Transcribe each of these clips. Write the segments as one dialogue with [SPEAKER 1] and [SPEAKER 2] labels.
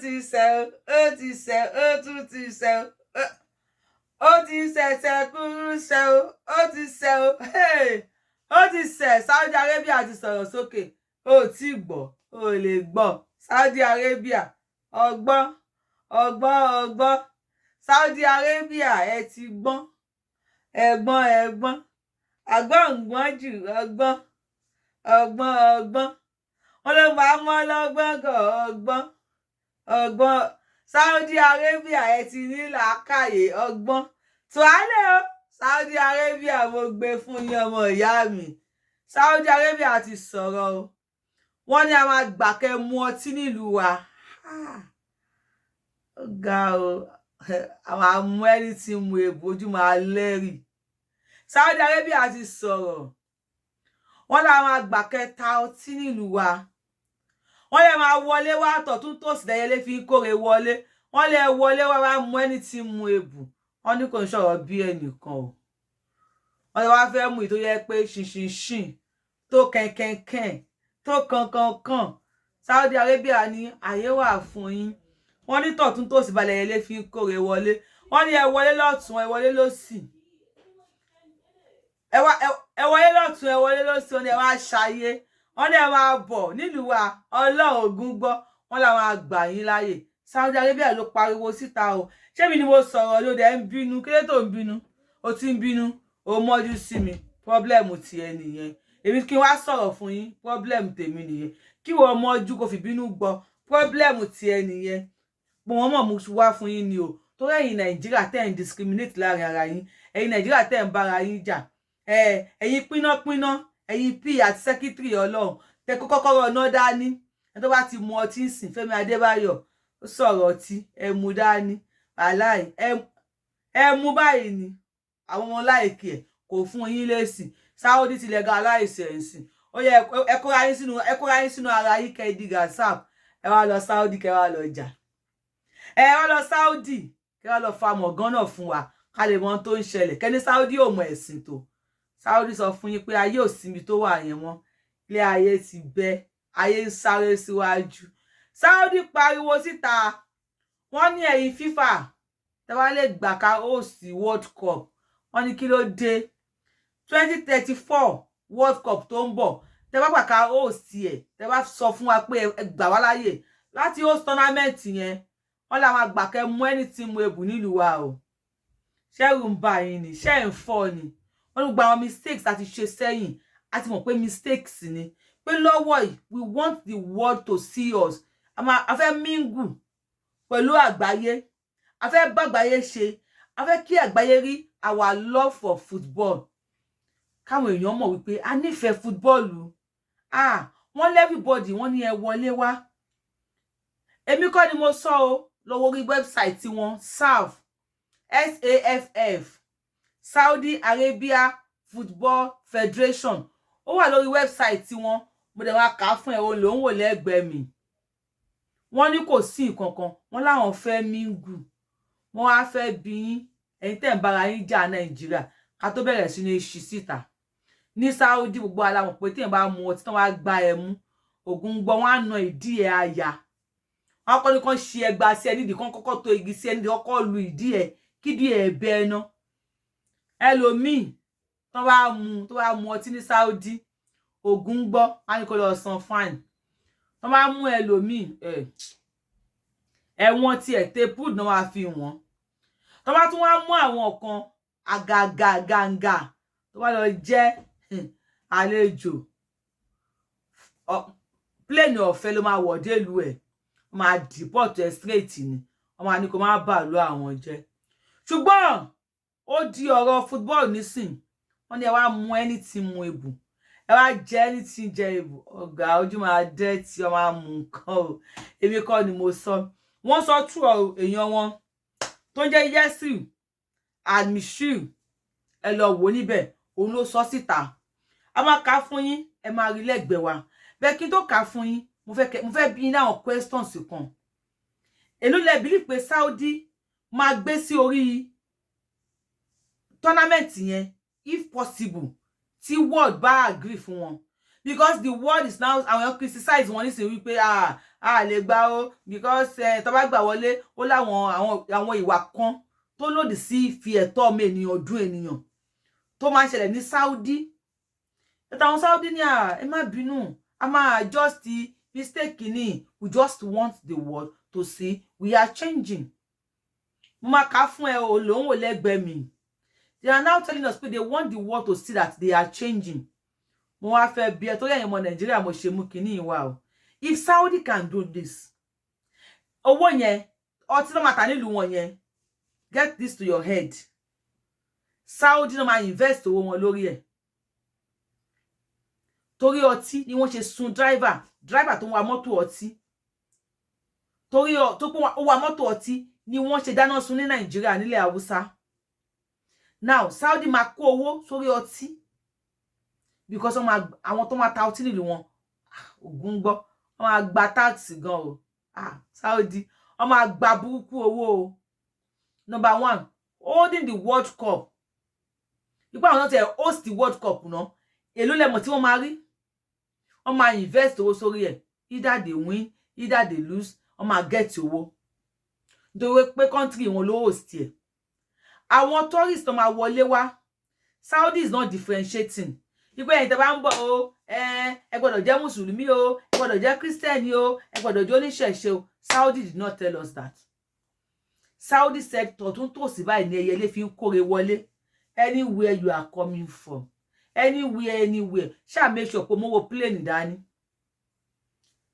[SPEAKER 1] Ti ṣẹ o, ó ti ṣẹ, ó tún ti ṣẹ o, ó ti ṣẹ̀ṣẹ̀ kúrú ṣẹ o, ó ti ṣẹ o, ó ti ṣẹ. Saudi Arabia ti sọ̀rọ̀ sókè. Ó ti gbọ́, ó lè gbọ́. Saudi Arabia, ọgbọ́n, ọgbọ́n, ọgbọ́n. Saudi Arabia, ẹ ti gbọ́n, ẹ̀gbọ́n, ẹ̀gbọ́n, àgbọ̀ngbọ́n jù, ọgbọ́n, ọgbọ́n, ọgbọ́n. Wọn ló máa mọ́ lọ́gbọ́n gọ̀, ọgbọ́n, ọgbọ́n. Saudi Arabia, ẹ ti ní làákàyè, ọgbọ́n tùhálẹ̀ o. Saudi Arabia, mo gbé fún yín, ọmọ ìyá mi. Saudi Arabia ti sọ̀rọ̀ o. Wọ́n ní a máa gbà kẹ́ mu ọtí nílùú wa. Ó ga o. Àwọn amú ẹni tí mu èbó ojú máa lẹ́rìí. Saudi Arabia ti sọ̀rọ̀. Wọ́n láwọn àgbà kẹta ọtí nílùú wa. Wọ́n lè máa wọlé wá, tọ̀tún tòsì lẹ́yẹlé fi ń kóre wọlé. Wọ́n lè wọlé wá, wá mú ẹni tí mu èbù. Wọ́n ní kò ń sọ̀rọ̀ bí ẹnìkan o. Wọ́n lè wá fẹ́ mú ìtò yẹ pé ṣinṣinṣin tó kẹ̀kẹ̀kẹ̀ tó kankankan. Saudi Arabia ní àyè wà fún yín. Wọ́n ní tọ̀tún tòsì balẹ̀ yẹlé fi ń kóre wọlé. Wọ́n ní ẹ wọlé lọ́tún, ẹ wọlé lọ́sì, ẹ wọlé lọ́tún, ẹ wọlé lọ́sì. Wọ́n ní ẹ wá ṣayé. Wọ́n ní ẹ máa bọ̀ nílùú wa. Ọlọ́run ògún gbọ́, wọ́n làwọn àgbà yín láàyè. Saudi Arabia ló pariwo síta o. Ṣé mi ni mo sọ̀rọ̀ ló dẹ̀ ń bínú? Kí ló tó ń bínú? O ti ń bínú, o mọ́jú sí mi. Problem tiẹ̀ nìyẹn. Èmi kí n wá sọ̀rọ̀ fún yín, problem tèmi nìyẹn. Kí wọ́n mọ́jú kó fi bínú gbọ́, problem tiẹ̀ nìyẹn. Mo wọ́n mọ̀ mo wá fún yín ni o, torí ẹ̀yin Nàìjíríà tẹ́ ń discriminate láàrin ara yín, ẹ̀yin Nàìjíríà tẹ́ ń bára yín jà, ẹ̀yin pínápíná, ẹ̀yin p àti secretary Ọlọ́run tẹ kó kọ́kọ́rọ́ ọ̀nà dání. Ẹni tó bá ti mu ọtí ń sìn, Fẹ́mi Adébáyọ̀ ó sọ̀rọ̀ ọtí, ẹ mú dání, wàláì ẹ mú báyìí ni àwọn ọmọ láìkí ẹ kò fún yín lésì. Saudi ti legalize ẹ̀ ń sìn. Ó yẹ ẹ kóra yín sínú, ẹ kóra yín sínú ara yín, kẹ́ di gasap. Ẹ wá lọ Saudi, kẹ́ wá lọ jà. Ẹ wá lọ Saudi, kẹ́ wá lọ fa mọ̀gán náà fún wa, ká lè mọ ohun tó ń ṣẹlẹ̀. Kẹ́ni Saudi ò mọ ẹ̀sìn tó. Saudi sọ fún yín pé ayé ò síbi tó wà yẹn mọ́. Ilé ayé ti bẹ́, ayé ń sáré síwájú. Saudi pariwo síta. Wọ́n ní ẹ̀yin FIFA, tẹ́ wá lè gbà ká host World Cup, wọ́n ní kí ló dé? 2034 World Cup tó ń bọ̀, tẹ́ bá gbà ká host ẹ̀, tẹ́ bá sọ fún wa pé ẹ gbà wá láyè láti host tournament yẹn, wọ́n làwọn àgbà kẹ́ mú ẹni tí mu ebù nílùú wa o. Ṣẹ́rù ń bà yín ni? Ṣẹ́ ń fọ́ ni? Wọ́n ní gbogbo àwọn mistakes àti ṣe sẹ́yìn, a ti mọ̀ pé mistakes ni, pé lọ́wọ́ yìí, we want the world to see us. A fẹ́ mingle pẹ̀lú àgbáyé, a fẹ́ bá àgbáyé ṣe, a fẹ́ kí àgbáyé rí our love for football, káwọn èèyàn mọ̀ wípé a nífẹ̀ẹ́ football. Ah, wọ́n lé everybody, wọ́n ní ẹ wọlé wá. Èmi kọ́ ni mo sọ o. Lọ́wọ́ orí website wọn, SAFF, SAFF, Saudi Arabia Football Federation, ó wà lórí website wọn. Mo dẹ̀ wá kà á fún ẹ, o ló ń wò lẹ́gbẹ̀ẹ́ mi. Wọ́n ní kò sí nǹkan kan. Wọ́n láwọn fẹ́ mingle. Wọ́n wá fẹ́ bí yín, ẹ̀yin tẹ́ ń bára yín jà Nàìjíríà, ká tó bẹ̀rẹ̀ sí ní ṣí síta ní Saudi. Gbogbo alamọ̀ pé téèyàn bá mu ọtí tán, wá gbá ẹ mú, ògùn gbọ́, wọ́n á na ìdí ẹ àyà. Wọ́n kọ́ ní kán ṣe ẹgba sí ẹ nídìí, kán kọ́kọ́ tó igi sí ẹ nídìí, kọ́kọ́ lu ìdí ẹ kídìí ẹ bẹ́ ẹ ná. Ẹlòmíì tó bá mu ọtí ní Saudi, ògùn gbọ́, á ní kó lọ san fine. Tó bá mú ẹlòmíì, ẹ̀wọ̀n tiẹ̀ tape náà wá fi wọ́n. Tó bá tún wá mú àwọn kan àgàgà gàǹgà tó bá lọ jẹ́ àlejò, plane ọ̀fẹ́ ló máa wọ̀ délùú ẹ̀. Wọ́n máa deport ẹ̀ straight ni. Wọ́n máa ní kó má bàálù àwọn jẹ́. Ṣùgbọ́n ó di ọ̀rọ̀ football nísìn. Wọ́n ní ẹ wá mú ẹni tí mu ebù, ẹ wá jẹ ẹni tí ń jẹ ebù, ọ̀gá ojú máa dẹ́ tí wọ́n máa mú nǹkan o. Èmi kọ́ ni mo sọ. Wọ́n sọ tú èèyàn wọn tó ń jẹ́ Yẹ́sù Almishiu. Ẹ lọ wò níbẹ̀, òun ló sọ síta. A máa kà á fún yín, ẹ máa rí lẹ́gbẹ̀ẹ́ wa bẹ́ẹ̀. Kí n tó kà á fún yín, mo fẹ́ bí yín láwọn questions kan. Èló lẹ believe pé Saudi máa gbé sí orí tournament yẹn, if possible, tí world bá agree fún wọn? Because the world is now, àwọn criticize wọn nísìnyí wípé, ah, a lè gbà ó, because tó bá gbà wọlé, ó láwọn àwọn ìwà kan tó lòdì sí fi ẹ̀tọ́ ọmọ ènìyàn dún ènìyàn tó máa ń ṣẹlẹ̀ ní Saudi. Àwọn Saudi ní, à, ẹ má bínú, a máa adjust mistake ni. We just want the world to see we are changing. Mo máa kà á fún ẹ o, lòun ò lẹ́gbẹ̀ẹ́ mi. They are now telling us pé they want the world to see that they are changing. Mo wá fẹ́ bí ẹ tó yẹ̀yìn ọmọ Nàìjíríà, mo ṣe mú kinní wa o. If Saudi can do this, owó yẹn, ọtí tó máa tà nílùú wọn yẹn, get this to your head, Saudi náà máa invest owó wọn lórí ẹ̀. Torí ọtí ni wọ́n ṣe sun driver tó ń wa mọ́tò ọtí, torí tó pé ó wa mọ́tò ọtí ni wọ́n ṣe dáná sun ní Nàìjíríà, nílẹ̀ Haúsá. Now Saudi máa kó owó sórí ọtí because àwọn tó máa ta ọtí nílùú wọn, ògùn gbọ́, wọ́n máa gba tax gan o. Ah, Saudi, wọ́n máa gba burúkú owó o. Number one, holding the World Cup, ipá àwọn náà ti host the World Cup náà, èló lẹ́mọ̀ tí wọ́n máa rí? Wọ́n máa invest owó sórí ẹ̀. Either they win, either they lose, wọ́n máa get owó nítorí pé country wọn ló host ẹ̀. Àwọn tourists tó máa wọlé wá, Saudi is not differentiating wípé ẹ̀yin tẹ́ bá ń bọ̀ o, ẹ gbọ́dọ̀ jẹ́ mùsùlùmí o, ẹ gbọ́dọ̀ jẹ́ Christian o, ẹ gbọ́dọ̀ jẹ́ oníṣẹ̀ṣe o. Saudi did not tell us that. Saudi said tọ̀tún tòsì báyìí ní ẹyẹlé fi ń kóre wọlé. Anywhere you are coming from, anywhere, anywhere, ṣáà make sure pé mo wo plane dání.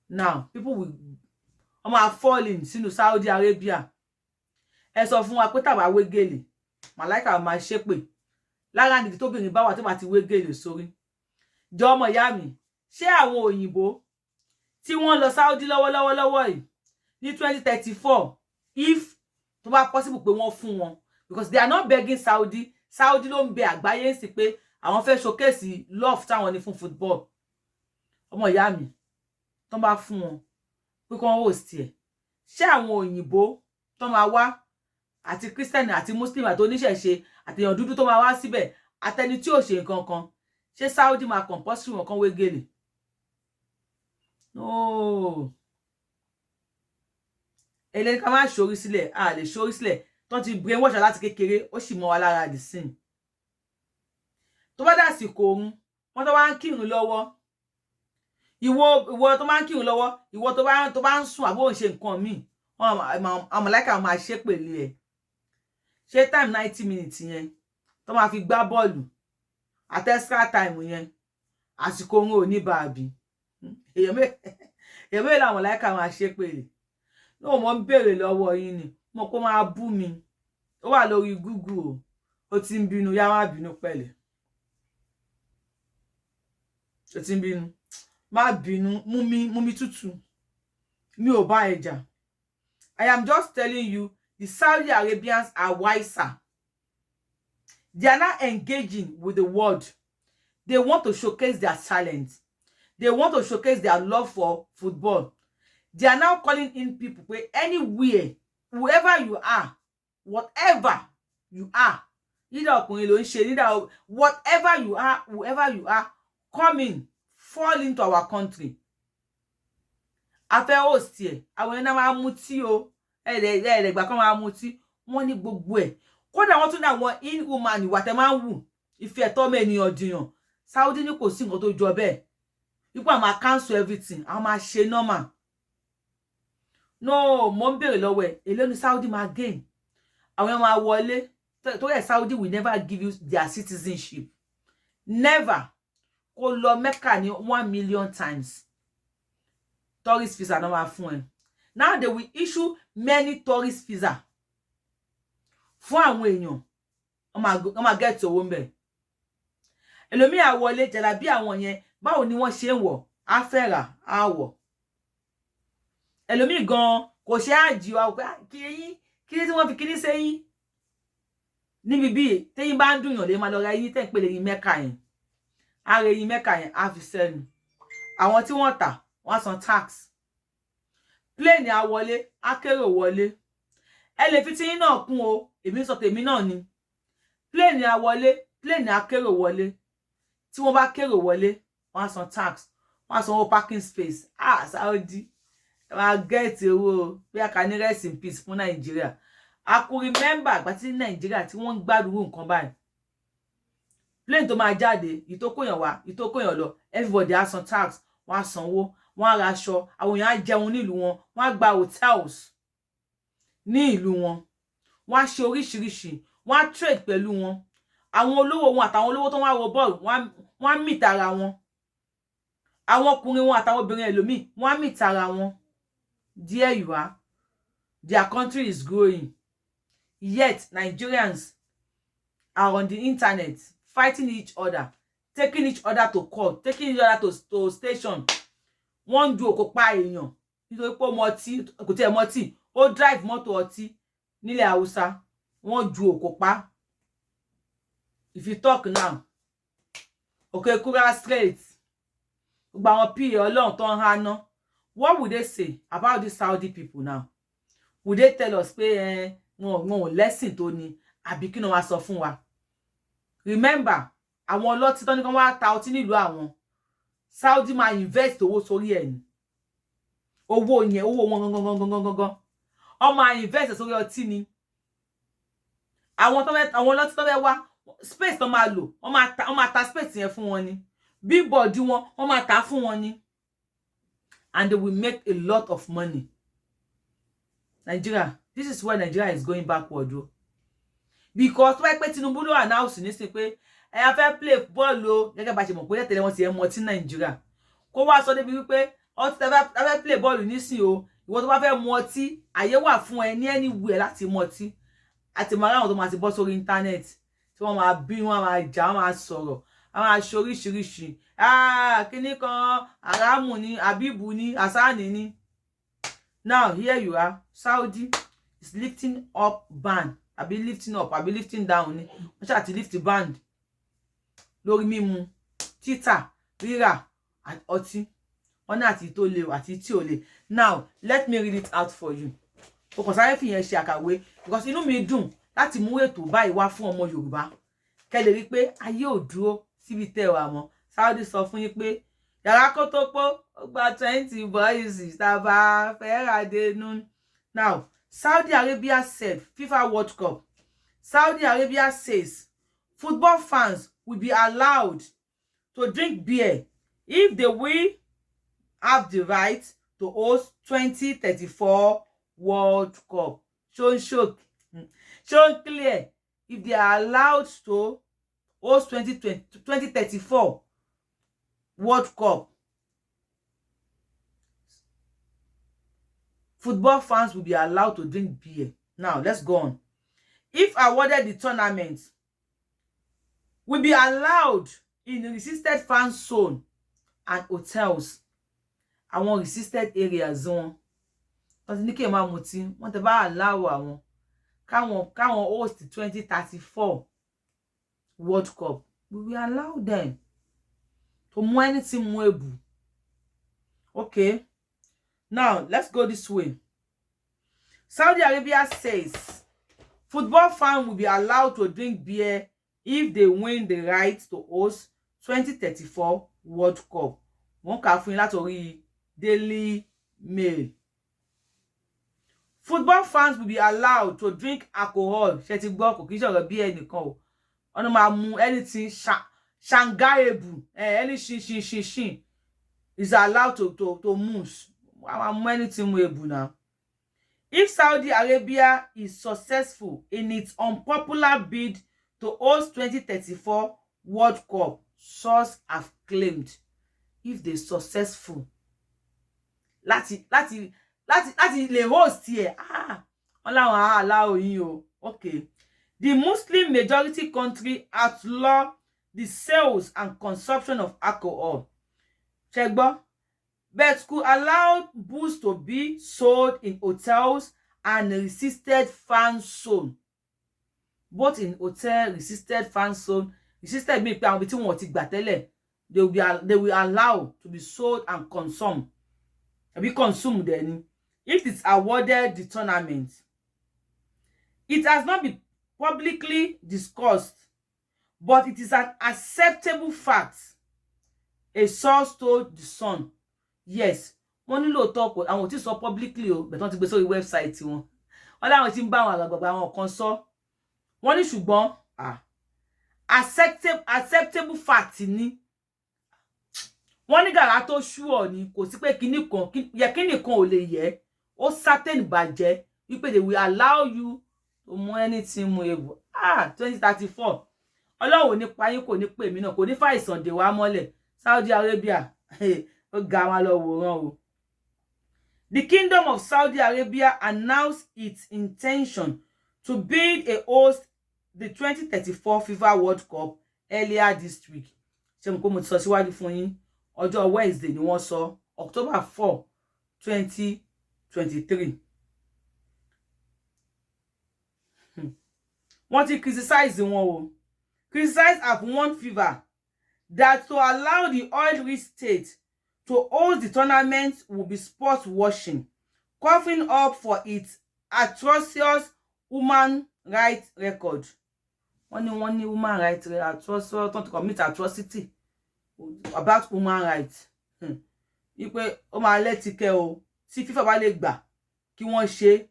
[SPEAKER 1] Now people will, wọ́n máa fall in sínú Saudi Arabia. Ẹ sọ fún wa pé tàbá wé gèlè, màláìka máa ṣépè lára nìdí tóbìnrin bá wà tó bá ti wé gèlè sórí. Jọ, ọmọ ìyá mi, ṣé àwọn òyìnbó tí wọ́n lọ Saudi lọ́wọ́lọ́wọ́ lọ́wọ́ yìí ní 2034, if tó bá possible pé wọ́n fún wọn, because they are not begging Saudi, Saudi ló ń bẹ àgbáyé sí pé àwọn fẹ́ showcase love táwọn ní fún football. Ọmọ ìyá mi, tó bá fún wọn pé kí wọ́n host ẹ̀, ṣé àwọn òyìnbó tó máa wá, àti Christian àti Muslim àti oníṣẹ̀ṣe àti èèyàn dúdú tó máa wá síbẹ̀, àtẹni tí ò ṣe nǹkan kan, ṣé Saudi máa compulsory wọn kán wé gèlè? No, eléyìí ká má ṣorí sílẹ̀, a lè ṣorí sílẹ̀. Tó ti brainwash láti kékeré, ó sì mọ́ wa lára the same. Tó bá dàsìkò oorun wọn, tó bá ń kírun lọ́wọ́, ìwọ tó bá ń kírun lọ́wọ́, ìwọ tó bá ń sùn àbó ń ṣe nǹkan míì, wọn àwọn màláíkà máa ṣépèlé ẹ. Ṣé time 90 minutes yẹn tó máa fi gbá bọ́ọ̀lù àti extra time yẹn, àsìkò oorun ò ní bàbí? Èèyàn mélòó làwọn màláíkà máa ṣépèlé náà? Mo ń béèrè lọ́wọ́ yín ni. Mo kó máa bú mi, ó wà lórí Google o. Ó ti ń bínú, yá má bínú pẹ̀lẹ́. Ó ti ń bínú, má bínú. Mú mi tútù, mi ò bá ẹ jà. I am just telling you, the Saudi Arabians are wiser. They are now engaging with the world. They want to showcase their talent. They want to showcase their love for football. They are now calling in people pé anywhere, whoever you are, whatever you are, either ọkùnrin ló ń ṣe, either whatever you are, whoever you are, come in, fall into our country. A fẹ́ host ẹ̀. Àwọn ẹni náà máa mutí o, ẹ̀ẹ́dẹ̀gbà kan máa mutí. Wọ́n ní gbogbo ẹ̀. Kódà wọ́n tún ní àwọn inhuman ìwà tẹ́ máa ń wù, ìfẹ́ ẹ̀tọ́ ọmọ ènìyàn dìyàn, Saudi ní kò sí nǹkan tó jọ bẹ́ẹ̀, wípé àwọn máa cancel everything, àwọn máa ṣe normal. No, mo ń béèrè lọ́wọ́ ẹ̀, èló ni Saudi máa gain? Àwọn èèyàn máa wọlé torí ẹ̀. Saudi will never give you their citizenship, never. Kó lọ Mecca ní 1 million times, tourist visa náà máa fún ẹ. Now they will issue many tourist visa fún àwọn èèyàn, wọ́n máa get owó ńbẹ̀. Ẹlòmíà wọlé jàlábí, àwọn yẹn, báwo ni wọ́n ṣe ń wọ̀? Á fẹ́ rà á wọ̀. Ẹlòmíì gan kò ṣe àjì wa pé kí eyín kí tí wọ́n fi kíní sẹ́yìn níbi bíi téyín bá ń dùnyàn, lè máa lọ ra eyín tẹ́ ń pè lẹ́yìn Mẹ́kà yẹn. Á ra eyín Mẹ́kà yẹn, á fi sẹ́nu. Àwọn tí wọ́n tà, wọ́n á san tax. Plane á wọlé, á kérò wọlé. Ẹ lè fi tiyín náà kún o, èmi sọ tèmi náà ni. Plane á wọlé, plane á kérò wọlé. Tí wọ́n bá kérò wọlé, Wọ́n á san tax, wọ́n á sanwó parking space. Ah, Saudi, ẹ máa get owó. Bí a kà ní rest in peace fún Nàìjíríà. I could remember àgbà tí Nàìjíríà tí wọ́n ń gbádùn nǹkan báyìí, plane tó máa jáde, ìyí tó kóyàn wá, ìyí tó kóyàn lọ, everybody á san tax, wọ́n á sanwó, wọ́n á ra aṣọ, àwọn èèyàn á jẹun nílùú wọn, wọ́n á gba hotels ní ìlú wọn, wọ́n á ṣe oríṣiríṣi, wọ́n á trade pẹ̀lú wọn. Àwọn olówó wọn àtàwọn olówó tó wá wo bọ́ọ̀lù, wọ́n á meet ara wọn. Àwọn ọkùnrin wọn àtàwọn obìnrin ẹlòmíì, wọ́n á meet ara wọn. There you are, their country is growing, yet Nigerians are on the internet fighting each other, taking each other to court, taking each other to station. Wọ́n ń ju òkò pa èèyàn nítorí pé ó mu ọtí, kò tiẹ̀ mu ọtí, ó drive mọ́tò ọtí nílẹ̀ Haúsá, wọ́n ju òkò pa. If you talk now, Òkè Kúrá straight, gbogbo àwọn pa Ọlọ́run tó ń háná. What would they say about these Saudi people now? Would they tell us pé wọn ò lẹ́sìn tó ni, àbí kí ni wọ́n á sọ fún wa? Remember, àwọn ọlọ́tí tó ní kí wọ́n wá ta ọtí nílùú àwọn Saudi máa invest owó sórí ẹ̀ ní owó yẹn, owó wọn gangan gangan gangan gangan, wọ́n máa invest sórí ọtí ni. Àwọn tó fẹ́, àwọn ọlọ́tí tó fẹ́ wá, space tó máa lò, wọ́n máa ta space yẹn fún wọn ni. Billboard wọn, wọ́n máa ta fún wọn ni, and they will make a lot of money. Nigeria, this is where Nigeria is going backward o, because tó bá pẹ́ Tinubu ló announce nísìn pé ẹ a fẹ́ play bọ́ọ̀lù o, gẹ́gẹ́ bá ṣe mọ̀ pé tẹ́lẹ̀ wọ́n ti ẹ̀ mọ ọtí Nàìjíríà, kó wá sọ débi wípé ọtí tẹ́ fẹ́ play bọ́ọ̀lù nísìn o, ìwọ tó bá fẹ́ mu ọtí, àyè wà fún ẹ ní anywhere láti mu ọtí. Àti màá ráwọn tó máa ti bọ́ sórí internet tí wọ́n máa bí, wọ́n máa jà, wọ́n máa sọ̀rọ̀, wọ́n máa ṣe oríṣiríṣi. Kíní kan haramu ni, abibu ni, asani ni. Now here you are, Saudi is lifting up ban, àbí lifting up, àbí lifting down ni. Wọ́n ṣáà ti lift ban lórí mímu, títà, rírà ọtí. Wọ́n ní àti tó le àti tí ò le. Now let me read it out for you. O kàn sáré fìyẹn ṣe àkàwé because inú mi dùn láti mú ètò báyìí wá fún ọmọ Yorùbá, kẹ́ lè rí i pé ayé ò dúró síbi tẹ́ wà mọ́. Saudi sọ fún yín pé yàrá kó tó pọ̀ ó gba 20 boys tàbá fẹ́ rà dénú. Now Saudi Arabia said FIFA World Cup, Saudi Arabia says football fans will be allowed to drink beer if they will have the right to host 2034 World Cup. Ṣó ṣó clear? If they are allowed to host 2020, 2034 World Cup, football fans will be allowed to drink beer. Now, let's go on. If awarded the tournament, will be allowed in restricted fan zone and hotels. Àwọn restricted areas wọn wọ́n ti ní kí ẹ máa mutí, wọ́n ti bá allow àwọn káwọn host 2034 World Cup, we will allow them to mú anything mú èbù. Okay, now let's go this way. Saudi Arabia says football fans will be allowed to drink beer if they win the right to host 2034 World Cup. Wọ́n kà á fún yín látòrí Daily Mail. Football fans will be allowed to drink alcohol. Ṣe ti gbọ́? Kò kí ń ṣọ̀rọ̀ bí ẹnìkan o. Wọ́n máa mu anything shangaebu, any shin shin shin shin is allowed to move. Wọ́n máa mu anything mu ebu now. If Saudi Arabia is successful in its unpopular bid to host 2034 World Cup, sources have claimed. If they successful láti lè host ẹ̀, ah, wọ́n láwọn á allow yín o. Okay, the Muslim majority country outlaw the sales and consumption of alcohol, ṣe gbọ́, but could allow booze to be sold in hotels and restricted fan zone. Both in hotel, restricted fan zone. Restricted mean pé àwọn ibi tí wọ́n ti gbà tẹ́lẹ̀, they will allow to be sold and consumed, àbí consumed then, if it's awarded the tournament. It has not been publicly discussed, but it is an acceptable fact. A source told The Sun. Yes, wọ́n ní lóòótọ́ kò àwọn ò tí sọ publicly o, bẹ̀tẹ̀ wọ́n ti gbé sórí website wọn. Wọ́n láwọn ti ń bá àwọn àgbààgbà àwọn kan sọ. Wọ́n ní ṣùgbọ́n acceptable fact ni. Wọ́n ní gàrà tó ṣúọ̀ ni, kò sí pé kinní kan yẹ, kinní kan ò lè yẹ. Ó certain bàjẹ́ wípé they will allow you to mú anything movable. 2034, Ọlọ́run ò ní pa yín, kò ní pè mí náà, kò ní fàìsàn dè wá mọ́lẹ̀. Saudi Arabia, ó ga wọn lọ wòran o. The Kingdom of Saudi Arabia announced its intention to bid a host the 2034 FIFA World Cup earlier this week. Ṣé mo kó mo ti sọ síwájú fún yín, ọjọ́ Wednesday ni wọ́n sọ, October 4, 2023. Wọ́n ti criticize wọn o. Criticize have warned FIFA that to allow the oil-rich state to host the tournament will be sport washing, covering up for its atrocious human rights record. Wọ́n ní human rights atrocious tó ti commit atrocity about human rights. Wípé ó máa lẹ́tìkẹ́ o tí FIFA bá lè gbà kí wọ́n ṣe.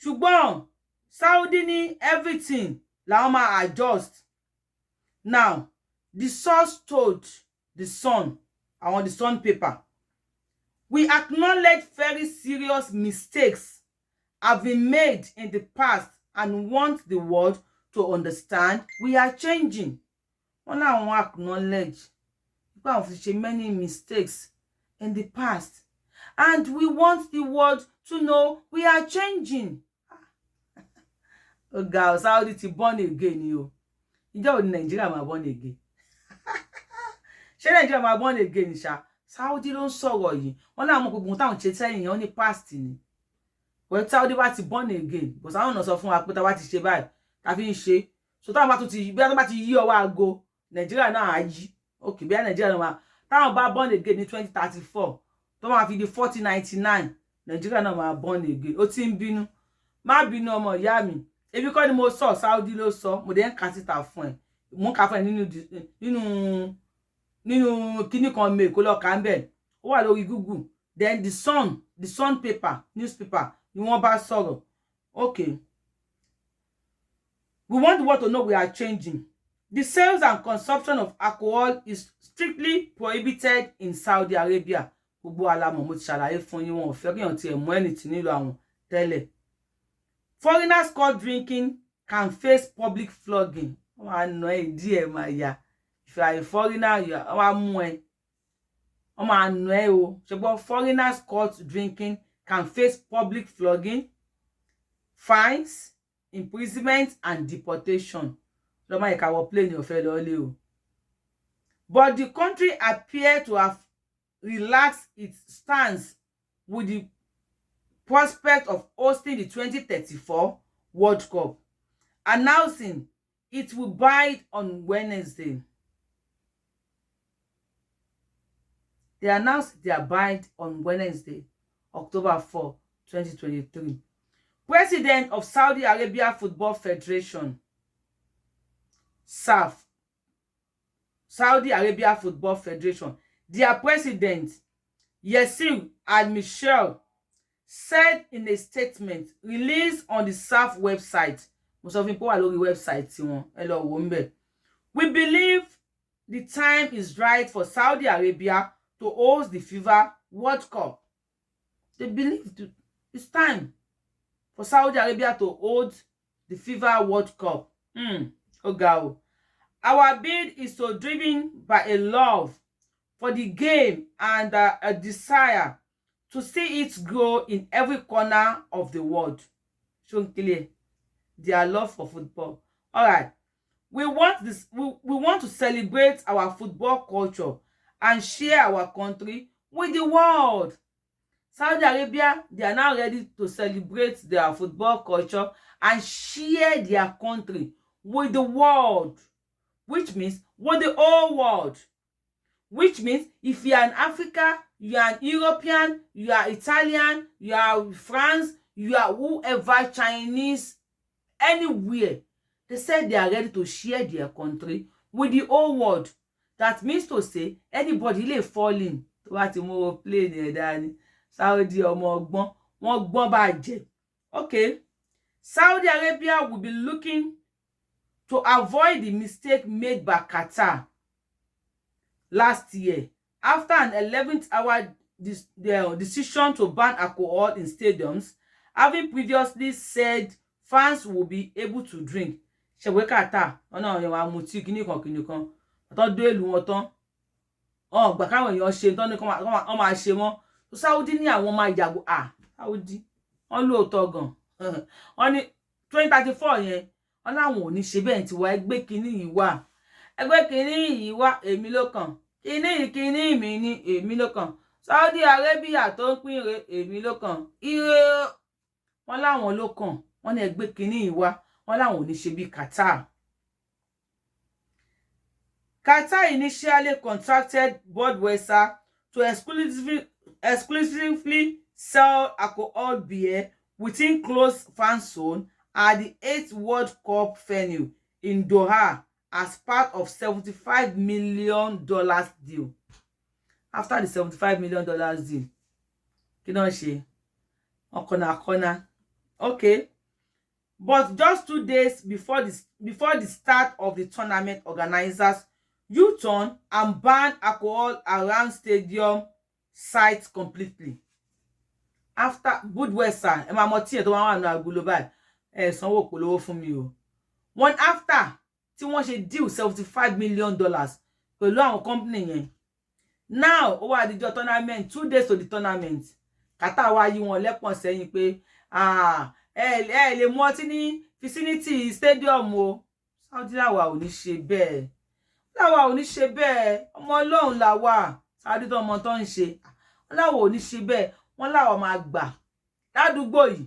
[SPEAKER 1] Ṣùgbọ́n Saudi ní everything làwọn máa adjust. Now, the source told The Sun, àwọn The Sun paper, "We acknowledge very serious mistakes have been made in the past and want the world to understand we are changing." Wọ́n láwọn acknowledge pé àwọn fi ṣe many mistakes in the past and we want the world to know we are changing. Ó ga ọ, Saudi ti born again ni o. Ìjọ́ wo ni Nàìjíríà máa born again? Ṣé Nàìjíríà máa born again ṣá? Saudi ló ń sọ̀rọ̀ yìí. Wọ́n láwọn gbogbo táwọn ṣe sẹ́yìn yẹn, wọ́n ní past ni. Wọ́n Saudi bá ti born again, bó sáwọn náà sọ fún wa pé tá a bá ti ṣe báyìí tá a fi ń ṣe so, táwọn bá tún ti bí wọ́n bá ti yí ọwọ́ aago, Nàìjíríà náà á yí. Ok, bí Nàìjíríà náà máa, táwọn bá born again ní 2034, tó máa fi di 4099, Nàìjíríà náà máa born again. Ó ti ń bínú, má bínú, ọmọ ìyá mi. Ebi kọ́ ni mo sọ, Saudi ló sọ. Mo dẹ̀ ń kà síta fún ẹ, mo ń kà fún ẹ nínú kíní kan mi kó lọ kà ń bẹ̀. Ó wà lórí Google. Then The Sun paper, newspaper ni wọ́n bá sọ̀rọ̀. Okay, "We want the world to know we are changing." The sales and consumption of alcohol is strictly prohibited in Saudi Arabia. Gbogbo alamọ̀, mo ti ṣàlàyé fún yín, wọn ò fẹ́ kéèyàn tiẹ̀ mú anything nílò àwọn tẹ́lẹ̀. Foreigners caught drinking can face public flogging. Wọ́n á nà ẹ́ díẹ̀ máa ya. If you are a foreigner, wọ́n á mú ẹ, wọ́n máa nà ẹ́ o. Ṣùgbọ́n foreigners caught drinking can face public flogging, fines, imprisonment and deportation. Lọ́mọ ìkàwọ́ plane ọ̀fẹ́ lọ́lé o. But the country appear to have relaxed its stance with the prospect of hosting the 2034 World Cup, announcing it will bid on Wednesday. They announced their bid on Wednesday, October 4, 2023. President of Saudi Arabia Football Federation, SAF, Saudi Arabia Football Federation, their president, Yasir Al-Mishaal, said in a statement released on the SAF website. Mo sọ fún yín pé ó wà lórí website tiwọn, ẹ lọ wò ń bẹ̀. "We believe the time is right for Saudi Arabia to host the FIFA World Cup." They believe it's time for Saudi Arabia to hold the FIFA World Cup. Ó ga o. "Our bid is so driven by a love for the game and a desire to see it grow in every corner of the world." Ṣó clear? Their love for football. All right. We want to celebrate our football culture and share our country with the world. Saudi Arabia, they are now ready to celebrate their football culture and share their country with the world, which means with the whole world. Which means if you are in Africa, you are an European, you are Italian, you are France, you are whoever, Chinese, anywhere. They said they are ready to share their country with the whole world. That means to say anybody lè fall in tó bá ti mú owó plane ẹ̀ dání. Saudi ọmọ ọgbọ́n, wọ́n gbọ́n bàjẹ́. Okay, Saudi Arabia will be looking to avoid the mistake made by Qatar last year after an 11th hour decision to ban alcohol in stadiums, having previously said fans will be able to drink. Ṣẹ̀wé Qatar wọn náà yẹn wàá mutí kíní kan kíní kan tó dé ìlú wọn tán, wọn gbà káwọn èèyàn ṣe tán ní kán máa ṣe wọn. Saudi ní àwọn máa yàgò. À Saudi wọn lóòótọ́ gan. Wọn ní 2034 yẹn, wọn láwọn ò ní ṣe bẹ́ẹ̀. Tiwa ẹgbẹ́ kínní yìí wà, ẹgbẹ́ kínní yìí wà, èmi ló kàn. Kínní yìí, kínní mi ní, èmi ló kàn. Saudi Arabia tó ń pín ire, èmi ló kàn. Ire wọn láwọn ló kàn. Wọn ní ẹgbẹ́ kínní yìí wá, wọn láwọn ò ní ṣe bíi Qatar. Qatar initially contracted Budweiser to exclusively sell alcohol beer within closed fan zone at the eighth World Cup venue in Doha as part of $75 million deal. After the $75 million deal, kí náà ṣe wọn kọ́nà kọ́nà. Okay, but just 2 days before the start of the tournament, organizers U-turn and ban alcohol around stadium sites completely. After Budweiser, ẹ máa mọ tí ẹ tó máa wà ní agolo báyìí, ẹ sanwó polówó fún mi o. One after tí wọ́n ṣe deal $75 million pẹ̀lú àwọn company yẹn, now ó wá àdìjọ tournament, 2 days to the tournament, Qatar wá yí wọn lẹ́pọ̀n sẹ́yìn pé ẹ ẹ lè mu ọtí ní vicinity stadium o. Saudi làwa ò ní ṣe bẹ́ẹ̀, làwa ò ní ṣe bẹ́ẹ̀. Ọmọ Ọlọ́run làwa. Saudi tó ọmọ tó ń ṣe, wọn làwa ò ní ṣe bẹ́ẹ̀. Wọn làwọn máa gbà ládùúgbò yìí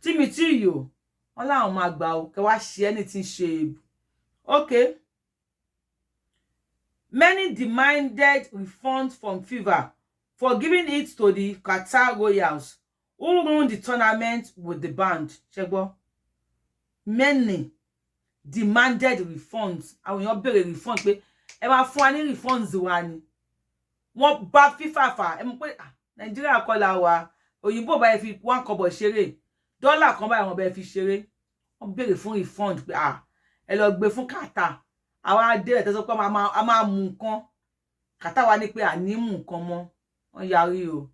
[SPEAKER 1] tí mi tí yìí o. Wọn làwọn máa gbà o kẹ wá ṣe anything ṣe. Okay. Many demanded refunds from FIFA for giving it to the Qatar Royals, who ruined the tournament with the ban. Ṣé gbọ́? Many demanded refunds. Àwọn èèyàn béèrè refund pé ẹ máa fún wa ní refunds wa ni. Wọ́n bá FIFA fà. Ẹ mọ̀ pé Nàìjíríà kọ́ la wà. Òyìnbó bá yẹ fi one kọ́bọ̀ ṣeré, dọ́là kan báyìí wọ́n bá yẹ fi ṣeré. Wọ́n béèrè fún refund pé ẹ lọ gbé fún Qatar. Àwa dé ẹ̀ tẹ́sán pé a máa mú nǹkan. Qatar wa ní pé àní mú nǹkan mọ́. Wọ́n yarí o,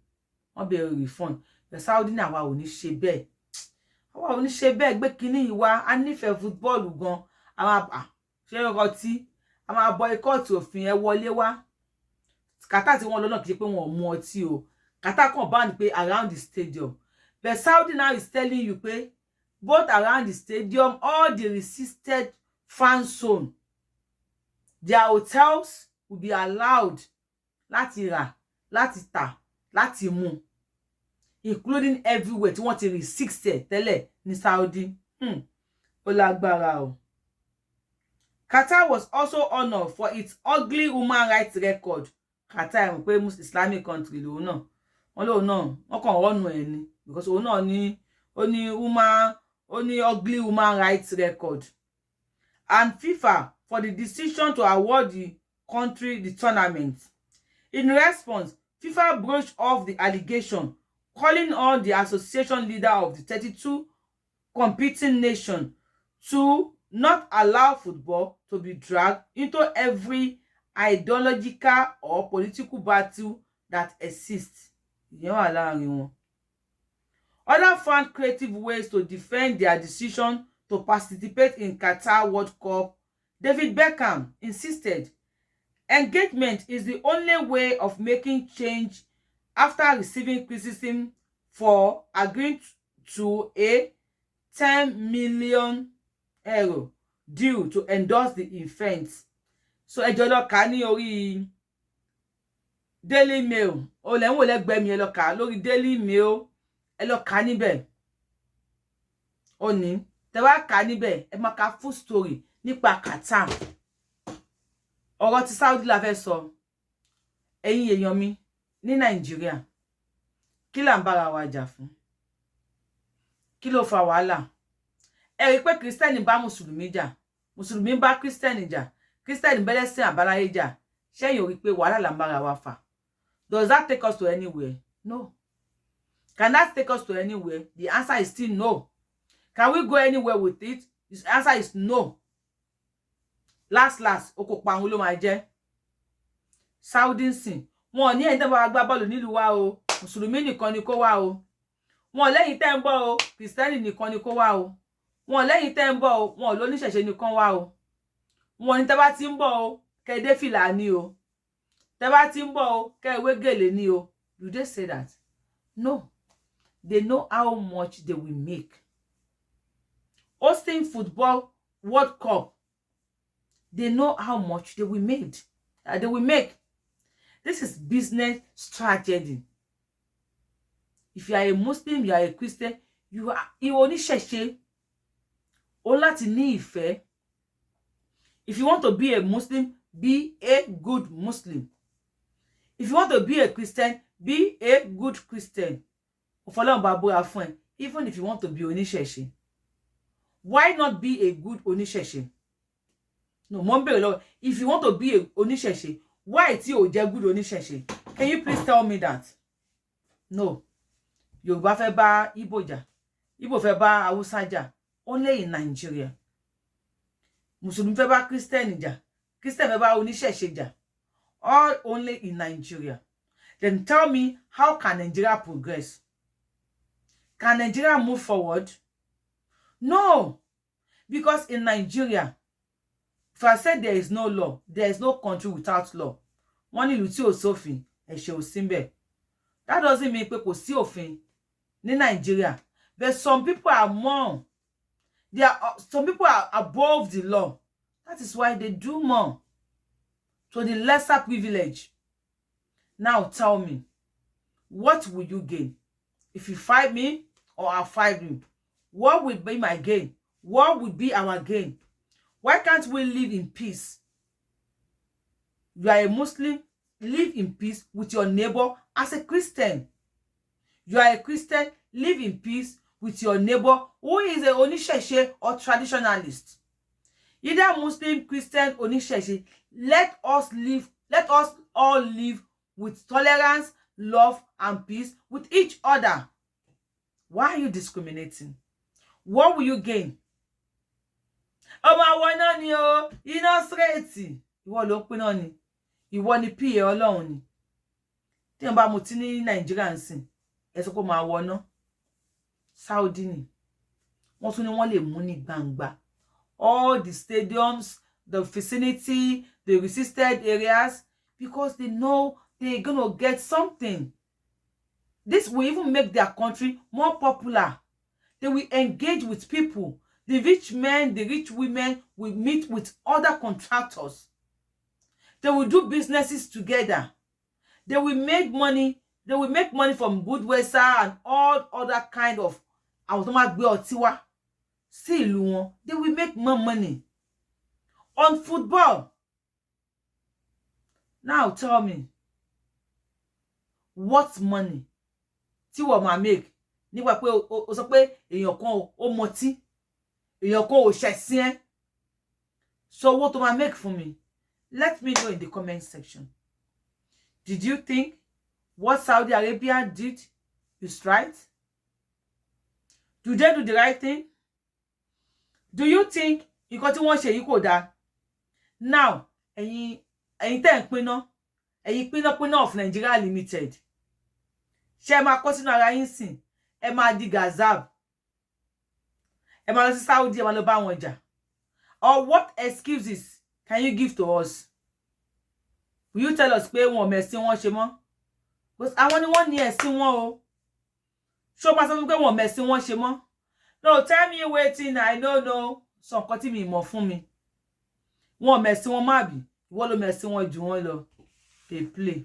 [SPEAKER 1] wọ́n béèrè refund. Saudi ní àwa ò ní ṣe bẹ́ẹ̀, àwa ò ní ṣe bẹ́ẹ̀. Gbé kinní yìí wá, a nífẹ̀ẹ́ football gan. Àwọn ṣé ọkọ tí a máa boycott òfin ẹ wọlé wá. Qatar tí wọ́n lọ náà, kì í ṣe pé wọn ò mu ọtí o. Qatar kàn ban pé around the stadium, but Saudi now is telling you pé both around the stadium, all the restricted fan zone, their hotels will be allowed láti rà, láti tà, láti mú, including everywhere tí wọ́n ti restrict ẹ̀ tẹ́lẹ̀ ní Saudi. Ó lágbára o. Qatar was also honoured for its ugly human rights record. Qatar, ẹ̀ mọ̀ pé Islamic country lòun náà. Wọ́n lòun náà, wọ́n kàn rọ́ọ̀nù ẹ̀ ni because òun náà ní ó ní human, ó ní ugly human rights record, and FIFA for the decision to award the country the tournament. In response, FIFA brushed off the allegation, calling on the association leader of the 32 competing nations to not allow football to be dragged into every ideological or political battle that exists. Ìyẹn wà láàrin wọn. Others found creative ways to defend their decision to participate in Qatar World Cup. David Beckham insisted engagement is the only way of making change after receiving criticism for agreeing to a €10 million deal to endorse the event. So ẹ jọ̀ọ́, lọ kà á ní orí Daily Mail. Ó lẹ́ ń wò lẹ́gbẹ̀ẹ́ mi, ẹ lọ kà á lórí Daily Mail, ẹ lọ kà á níbẹ̀. Ó ní tẹ wá kà á níbẹ̀, ẹ máa ka full story nípa Qatar. Ọ̀rọ̀ tí Saudi la fẹ́ sọ. Ẹ̀yin èèyàn mi ní Nàìjíríà, kí là ń bára wa jà fún? Kí ló fa wàhálà? Ẹ rí i pé Kristẹni bá Mùsùlùmí jà, Mùsùlùmí bá Kristẹni jà. Christian bẹ́lẹ́sìn àbáláyé jà. Ṣẹ́yìn ò rí pé wàhálà là ń bára wa fà? Does that take us to anywhere? No. Can that take us to anywhere? The answer is still no. Can we go anywhere with it? The answer is no. Last last, oko parun ló máa jẹ́. Saudi sìn wọn ò ní ẹ̀yin tẹ́ bá wa gbá bọ́ọ̀lù nílùú wa o, mùsùlùmí nìkan ni kó wá o. Wọn lẹ́yìn tẹ́ ń bọ̀ o, Christian nìkan ni kó wá o. Wọn lẹ́yìn tẹ́ ń bọ̀ o, wọn ò lóníṣẹ̀ṣe nìkan wá o. Wọn ní tẹ́ bá ti ń bọ̀ o, kẹ́ dé fìlà ní o. Tẹ́ bá ti ń bọ̀ o, kẹ́ wé gèlè ní o. Do they say that? No. They know how much they will make hosting football World Cup. They know how much they will make. This is business strategy. If you are a Muslim, you are a Christian, you are ìwọ oníṣẹ̀ṣe o láti ní ìfẹ́. If you want to be a Muslim, be a good Muslim. If you want to be a Christian, be a good Christian. Òfọlọ́run bá búra fún ẹ. Even if you want to be oníṣẹ̀ṣe, why not be a good oníṣẹ̀ṣe? No, mo ń bèrè lọ́wọ́. If you want to be a oníṣẹ̀ṣe, why tí ò jẹ́ good oníṣẹ̀ṣe? Can you please tell me that? No. Yorùbá fẹ́ bá Ìgbò jà, Ìgbò fẹ́ bá Haúsá jà, only in Nigeria. Mùsùlùmí fẹ́ bá Christian jà, Christian fẹ́ bá oníṣẹ̀ṣe jà, all only in Nigeria. Then tell me, how can Nigeria progress? Can Nigeria move forward? No. Because in Nigeria, if I said there is no law, there is no country without law. Wọ́n ní ìlú tí ò sófin, ẹ̀ṣẹ̀ ò sí ńbẹ̀. That doesn't mean pé kò sí òfin ní Nigeria, but some people are more, there are some people are above the law. That is why they do more to the lesser privilege. Now tell me, what will you gain if you fight me or I fight you? What will be my gain? What will be our gain? Why can't we live in peace? You are a Muslim, live in peace with your neighbor as a Christian. You are a Christian, live in peace with your neighbor who is a oníṣẹ̀ṣe or traditionalist. Either Muslim, Christian, oníṣẹ̀ṣe, let us live, let us all live with tolerance, love, and peace with each other. Why are you discriminating? What will you gain? Ọmọ àwọn náà ni o, iná straight. Ìwọ ló ń pín náà ni. Ìwọ ni PA Ọlọ́run ni. Tí wọ́n bá mutí ní Nàìjíríà ń sìn, ẹ sọ pé ó máa wọná. Saudi ni. Wọ́n tún ní wọ́n lè mú ní gbangba. All the stadiums, the vicinity, the resisted areas, because they know they're gonna get something. This will even make their country more popular. They will engage with people. The rich men, the rich women will meet with other contractors. They will do businesses together. They will make money. They will make money from Budweiser and all other kind of àwọn tó máa gbé ọtí wá sí ìlú wọn. They will make more money on football. Now tell me, what money tí wọ́n máa make nígbà pé o sọ pé èèyàn kan ó mọtí, èèyàn kan ò ṣẹ̀sìn ẹ́? Sọ owó tó máa make fún mi. Let me know in the comment section. Did you think what Saudi Arabia did is right? Do they do the right thing? Do you think nǹkan tí wọ́n ṣe yìí kò dáa? Now, ẹ̀yin tẹ́ ń pinná, ẹ̀yin pínápíná of Nigeria Limited, ṣé ẹ máa kó sínú ara yín sìn? Ẹ máa di gazab, ẹ máa lọ sí Saudi, ẹ máa lọ bá wọn jà, or what excuses can you give to us? Will you tell us pé wọn ò mẹ̀sìn wọn ṣe mọ́? Because àwọn ni wọ́n ní ẹ̀sìn wọn o. Ṣó máa sọ fún mi pé wọn ò mẹ̀sìn wọn ṣe mọ́? No, tell me wetin I no know. Sọ nǹkan tí mi mọ̀ fún mi. Wọn ò mẹ̀sìn wọn má bì, ìwọ ló mẹ̀sìn wọn jù wọ́n lọ. Dey play.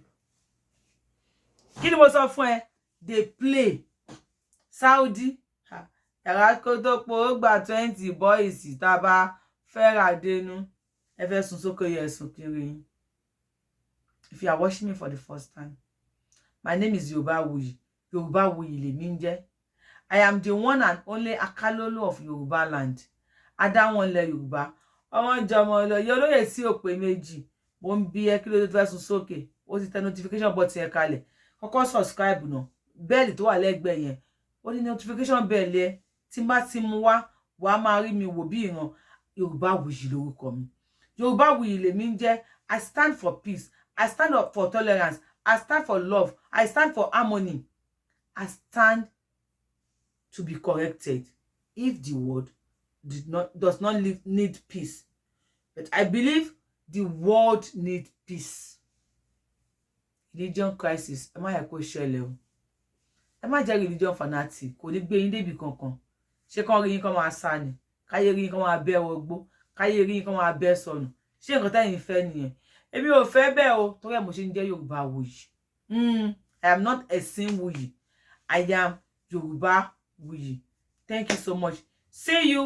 [SPEAKER 1] Kí ni mo sọ fún ẹ? Dey play. Saudi yàrá kó tó po ó gba 20 boys tá a bá fẹ́ rà dénú. Ẹ fẹ́ sùn sókè yẹ sùn kiri. If you are watching me for the first time, my name is Yorubawuyi. Yorubawuyi lèmi ń jẹ́. I am the one and only Akalolo of Yorùbá land, adáwọn ilẹ̀ Yorùbá. Ọmọ ń jọmọ lọ. Ìyá olóyè sí òpè méjì, mo ń bí ẹ, kí ló dé tó fẹ́ sún sókè? Ó ti tẹ notification button yẹn kalẹ̀. Kọ́kọ́ subscribe náà, bell tó wà lẹ́gbẹ̀ẹ́ yẹn, ó ní notification bell ẹ. Tí n bá ti mú wá, wàá máa rí mi wò bí ìran. Yorùbáwùyí lórúkọ mi, Yorùbáwùyí lèmi ń jẹ́. I stand for peace, I stand up for tolerance, I stand for love, I stand for harmony. I stand to be corrected if the world did not does not need peace, but I believe the world need peace. Religion crisis, ẹ má yẹ kó ṣẹlẹ̀ o. Ẹ má jẹ́ religion fanatic, kò ní gbé yín débi kankan. Ṣé kán rí yín kán máa sá ni? Káyé rí yín kán máa bẹ́ wọgbó, káyé rí yín kán máa bẹ́ sọnù. Ṣé nǹkan tẹ́yìn fẹ́ nìyẹn? Èmi ò fẹ́ bẹ́ẹ̀ o. Torí ẹ̀ mo ṣe ń jẹ́ Yorùbáwùyí. I am not Ẹ̀sìnwùyí, I am Yorùbáwùyí. Thank you so much. See you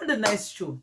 [SPEAKER 1] on the next show.